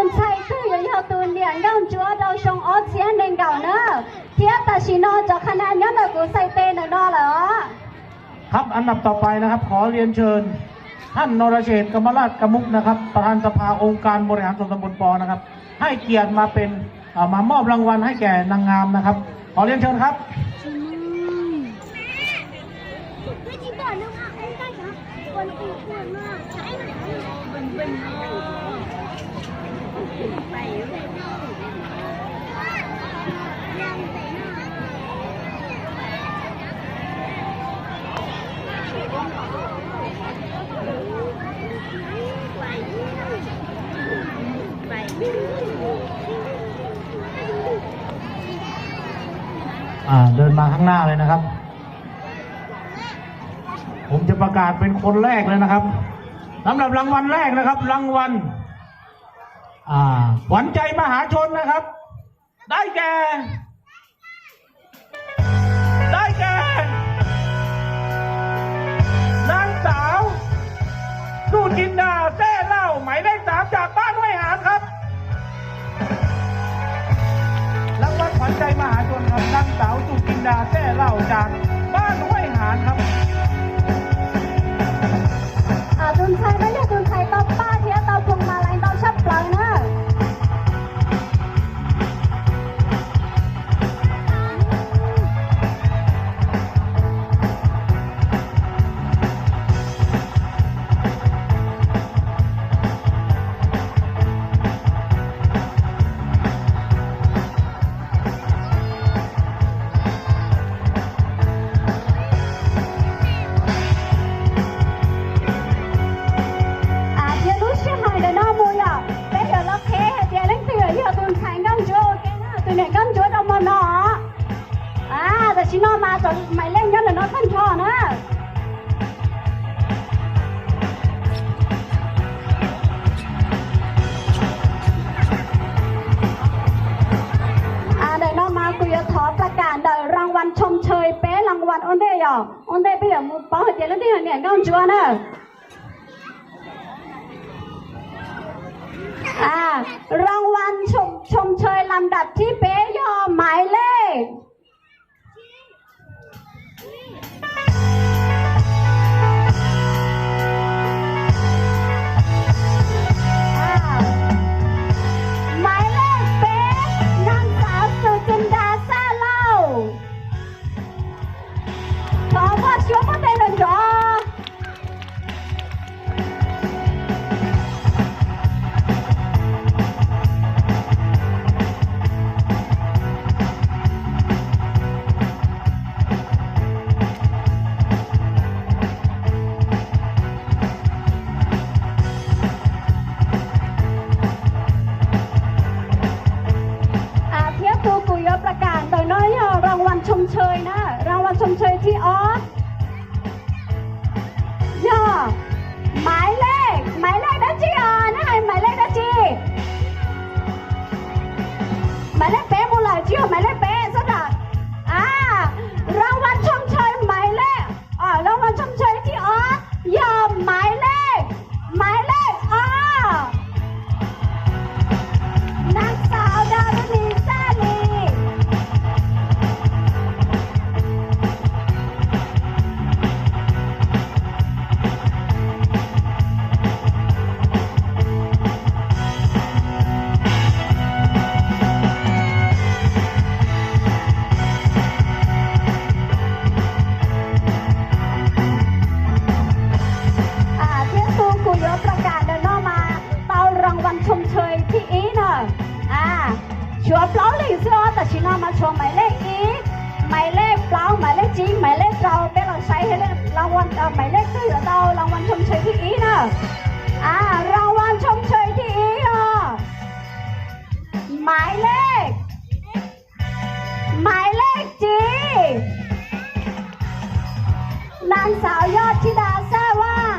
Tus ntxhais twg yuav yog tus niam nkauj ntsuab rau xyoo ob txhiab nees nkaum na, thiab tam sim no cov khana nyob ntawm kuv xais tes ntawm no lawm os. ครับ อันดับต่อไปนะครับ ขอเรียนเชิญท่านนรเชษฐ์ กมลราชกมุกนะครับ ประธานสภาองค์การบริหารส่วนตำบลปอนะครับ ให้เกียรติมาเป็น อ่ามามอบรางวัลให้แก่นางงามนะครับ ขอเรียนเชิญครับ อ่า เดินมาข้างหน้าเลยนะครับ ผมจะประกาศเป็นคนแรกเลยนะครับ สำหรับรางวัลแรกนะครับ รางวัล อ่า ขวัญใจมหาชนนะครับ ได้แก่ ได้แก่ นางสาว สุจินดา แซ่เล่า หมายเลขสาม จากบ้านห้วยหานครับ รางวัลขวัญใจมหาชนครับ นางสาว สุจินดา แซ่เล่า จากบ้านห้วยหานครับ Tus ntxhais no yog tus ntxhais tau paj thiab tau phoo ma lais ntau tshaj plaws na. Thiab lub sij hawm ntawm no mus yom, peb yuav los qheb hais tias leej twg yog tus ntxhais nkauj ntsuab ua ke na, tus niam nkauj ntsuab rau hmo no. Tam sim no mas cov mais lej nyob ntawm no tag nrho na. Ntawm no mas kuv yuav thov plas kam ntawm rang vas tshoo tshwm peb rang vas ua ntej yom, ua ntej peb yuav mus paub hais tias leej twg yog niam nkauj ntsuab na. Rang vas tshoo tshwm lam dam thib peb yog maiv lej Maiv lej peb, nag xav Xus Txwm Nras Xaj Lauj. Thov muaj suab muaj tej nrov nrov. Thiab tus kuv yuav plas kam ntawm no yog rang vas tshoo tshwm na, rang vas tshoo tshwm thib ob yog maiv lej, maiv lej dab tsi os? Nej hais maiv lej dab tsi? Maiv lej peb mus lawm, tsis yog maiv lej peb xwb na. Rang vas tshoo tshwm maiv lej, rang vas tshoo tshwm thib ob yog maiv lej, maiv lej ob, nag xav Dav Lis Xaj Lis. Thiab tus kuv yuav plas kam ntawm no mas tau rang vas tshoo tshwm thib ib na. Tshuav plaub leeg xwb os, tam sim no mas tshuav maiv lej ib, maiv lej plaub, maiv lej tsib, maiv lej rau, peb los saib maiv lej twg yuav tau rang vas tshoo tshwm thib ib na. Rang vas tshoo tshwm thib ib yog maiv lej, maiv lej tsib, nag xav Yog Thij Das Xaj Vaj.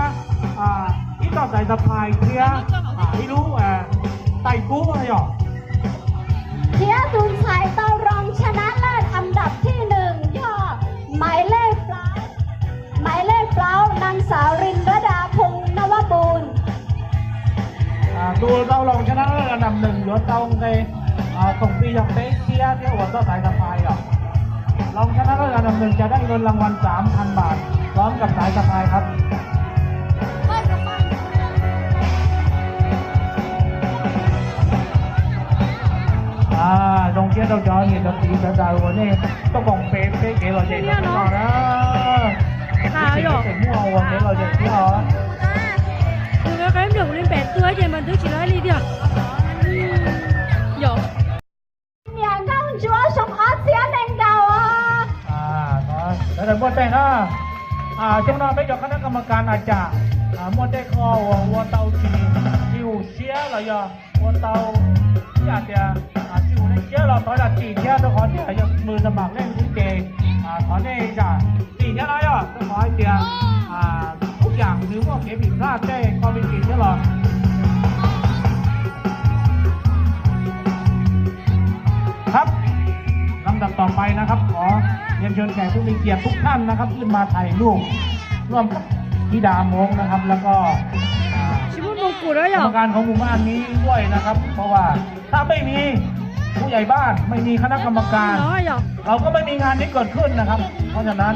thiab ib toj xaiv xab phais thiab ib lub tais kub yog. Thiab tus ntxhais tau rau ชนะเลิศ อันดับที่หนึ่ง yog หมายเลข หมายเลข plaub นางสาว รินรดา พงษ์นวบูลย์ Tus tau los ชนะเลิศ อันดับหนึ่ง yuav tau nqe khoom plig yog peb txhiab thiab ua toj xaiv xab phais os. Los ชนะเลิศ อันดับหนึ่ง จะได้เงินรางวัล สามพันบาท พร้อมกับสายสะพายครับ Zoo siab rau cov niam cov txiv sawv daws uas nej tuaj koom peb kev lom zem no na. Tsis muaj uas kev lom zem thiab os. Tus me qab nplawm kuv li npem tua ces mas twb tsis lov li tiag. Yog. Niam nkauj ntsuab xyoo ob txhiab nees nkaum os. Sawv daws npuaj teg na. Xyoo no peb cov khab nab kam mas kas na cas muaj tej qho uas ua tau tsis, tsis hum siab los yog ua tau ib yam tias tsis hum siab los thov zam txim thiab, rau qhov tias yog mws na mam leej xwb ces thov nej zam txim thiab na yog, rau qhov hais tias ub yam nws muaj kev phim plaj tej qho me ntsis thiab los. ครับ ลำดับต่อไปนะครับ ขอเรียนเชิญแขกผู้มีเกียรติทุกท่านนะครับ ขึ้นมาถ่ายรูปร่วมกับธิดาม้งนะครับ แล้วก็อ่า Tsis muaj mos kus na yog. กรรมการของหมู่บ้านนี้ด้วยนะครับ เพราะว่าถ้าไม่มีผู้ใหญ่บ้าน ไม่มีคณะกรรมการ Yog. เราก็ไม่มีงานนี้เกิดขึ้นนะครับ เพราะฉะนั้น